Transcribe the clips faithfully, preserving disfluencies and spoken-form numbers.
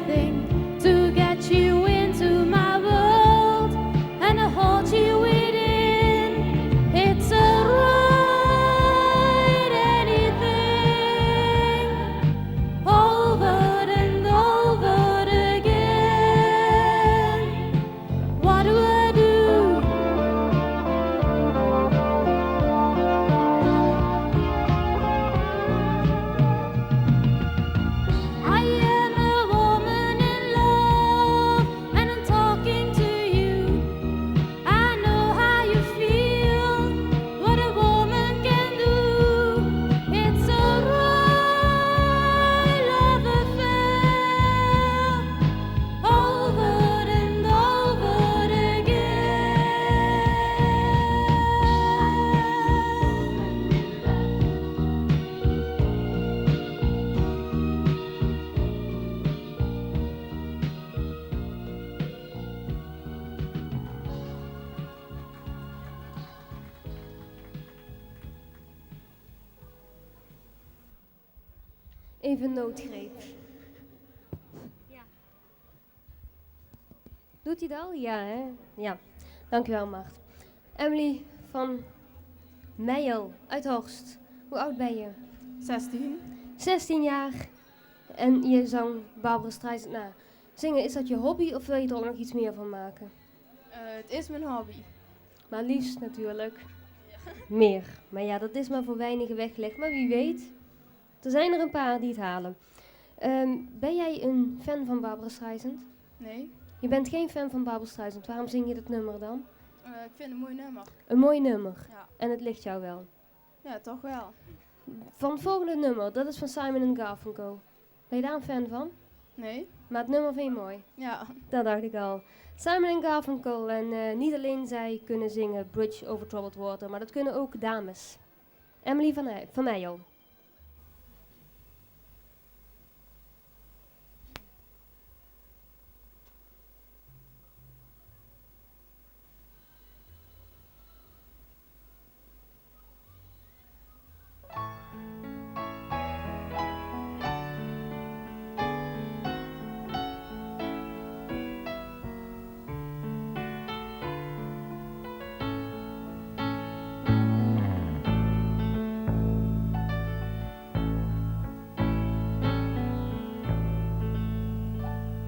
Thing to get you into my world and hold you within. It's alright, anything, over and over again. What do I do? I am a woman in love, and I'm talking to you. I know how you feel, what a woman can do. It's a real love affair, over and over again. Even noodgreep. Ja. Doet hij het al? Ja, hè? Ja. Dank u wel, Mart. Emily van Meijel uit Horst. Hoe oud ben je? Zestien. Zestien jaar. En je zong Barbara Streisand na. Zingen, is dat je hobby of wil je er ook nog iets meer van maken? Eh, het is mijn hobby. Maar liefst natuurlijk meer. Maar ja, dat is maar voor weinigen weggelegd. Maar wie weet, er zijn er een paar die het halen. Ehm, ben jij een fan van Barbara Streisand? Nee. Je bent geen fan van Barbara Streisand. Waarom zing je dat nummer dan? Eh, ik vind het een mooi nummer. Een mooi nummer. Ja. En het ligt jou wel? Ja, toch wel. Van het volgende nummer, dat is van Simon en Garfunkel. Ben je daar een fan van? Nee. Maar het nummer vind je mooi? Ja. Dat dacht ik al. Simon en Garfunkel. En eh, niet alleen zij kunnen zingen Bridge Over Troubled Water, maar dat kunnen ook dames. Emily van, Hij- van Meijel.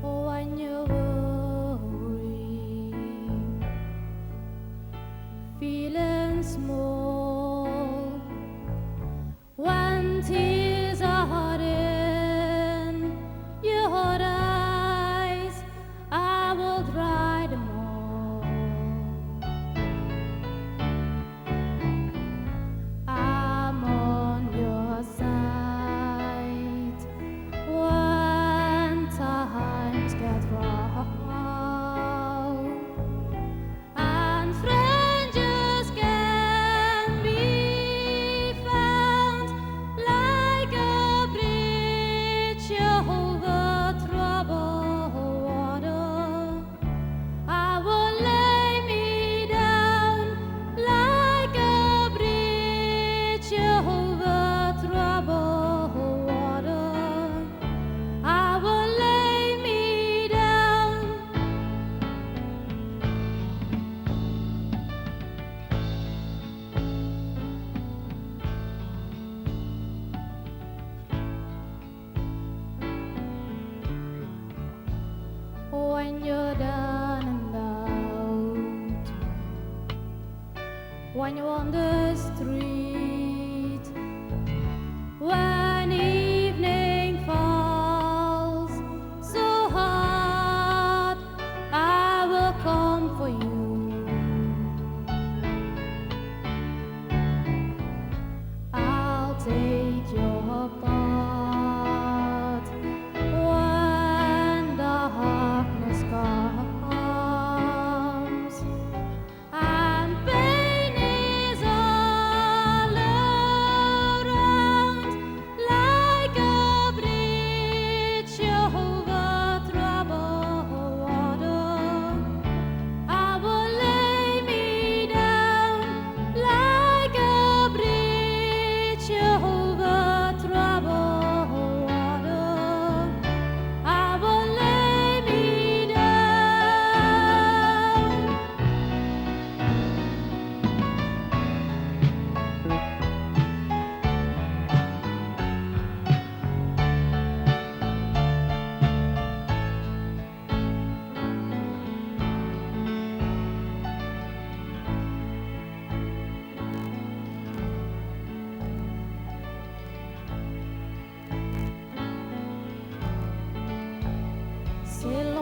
When you're worried, feeling small, when tears are in your eyes, I will dry them all. I'm on your side when times get rough. And strangers can be found like a bridge over troubled water. I will lay me down like a bridge over troubled water. I will lay me down. When you're down and out, when you're on the street, when evening falls so hard, I will come for you. I'll take your part when darkness comes and pain is all Ze